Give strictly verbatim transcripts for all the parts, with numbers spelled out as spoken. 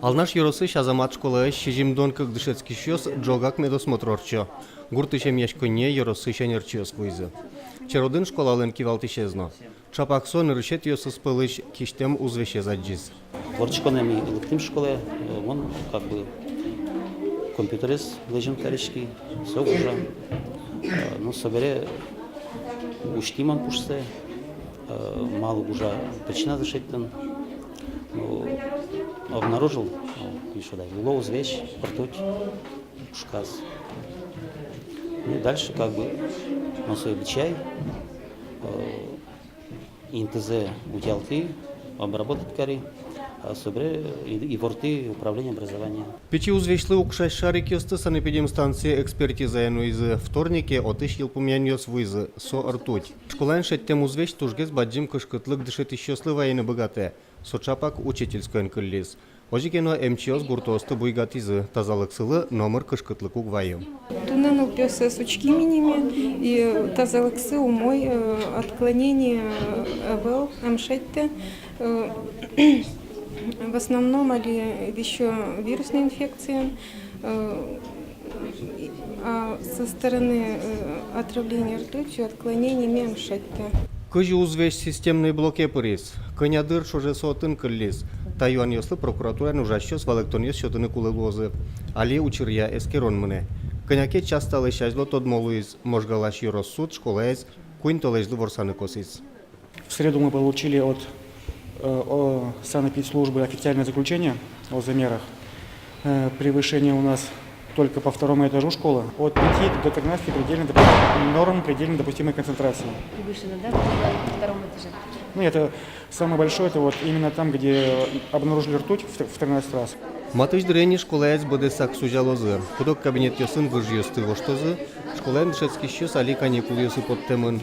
Алнаш ёросысь Азамат школаысь сизьымдон кык дышетскисьёс ӝогак медосмотр ортчо. Гуртысь эмъяськонние ёросысь ӧнерчиос вуизы. Черодын школалэн кивалтӥсез но. Чапак со нырысетӥосыз пӧлысь кисьтэм узвесез адӟиз. Вордӥськонэ ми лыктӥм школае, э, мон как бы компьютерез лэзьын кариськи, со гужа. Э, ну, собере усьтӥ мон пушсэ, э, малы гужа, причиназэ шедьтӥ. Ну, обнаружил, э, кызьы шуод ай, уло узвесь, ртуть пушказ. Ну, дальше как бы мон сое бичай, э, интызэ утялтӥ, обработать кари, а собере и, ивортӥ управление образования. Пичи узвесьлы укшась шарикъёсты санэпидемстанцие экспертизае нуизы. Вторнике отысь йылпумъянъёс вуизы, со ртуть. Школаын шедьтэм узвесь тужгес бадӟым кышкытлык дышетӥсьёслы вайыны быгатэ. Со чапак учительскойын кыллиз. Озьы ке но эмчиос гуртоосты буйгатӥзы, тазалыксылы номыр кышкытлык уг вайы. Туннэ нылпиосыз учки минимум, и тазалыксы умой, э, отклонение, э, ӧвӧл, ӧм шедьтэ. Э, в основном али висё вирусной инфекциен, э, а со стороны, э, отравления ртутью отклонений ми ӧм шедьтэ. Кызьы узвесь системной блоке пыриз, кӧня дыр ӵоже со отын кыллиз, та юанъёслы прокуратураын ужасьёс валэктонъёс сётыны кулэ луозы. Али учыръя эскерон мынэ. Кӧня ке час талэсь азьло тодмо луиз: Можгалась ёрос суд школаез куинь толэзьлы ворсаны косӥз. В среду мы получили от, э, о, санэпидслужбы официальное заключение о замерах. Э, превышение у нас только по второму этажу школы. От пяти до тринадцати предельно допу-, норм предельно допустимой концентрации. Превышено, да, по второму этажу? Ну, это самое большое, это вот именно там, где обнаружили ртуть в, в тринадцать раз. Матысь дыре ини школаез быдэсак сузялозы. Куд-ог кабинетъёсын выжъёсты воштозы. Школаын дышетскисьёс али каникулъёсы поттэмын.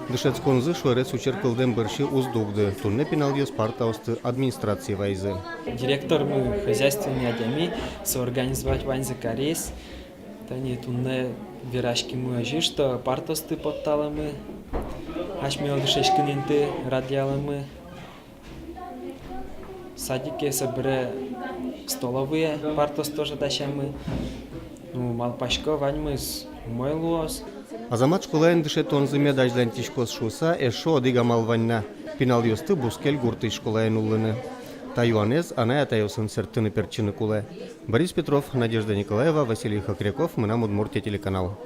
Дышетсконзы шуэрес учыр кылдэм бӧрсьы уз дугды. Туннэ пиналъёс партаосты администрацие вайизы. Директормы хозяйственный адями, со организовать ваньзэ кариз. Тани туннэ вераськимы озьы, что партаосты потталэмы, асьмелы дышетскон инты радъялэмы. Садике собере столовые партаос тоже дасямы. Ну, малпасько, ваньмыз умой луоз. Азамат школаын дышетонзы мед азьланьтӥськоз шуыса, эшшо одӥг амал вань на: пиналъёсты бускель гуртысь школае нуллыны. Та юанэз анай-атайёсын сэрттыны-пертчыны кулэ. Борис Петров, Надежда Николаева, Василий Хохряков, «Мынам Удмуртие» телеканал.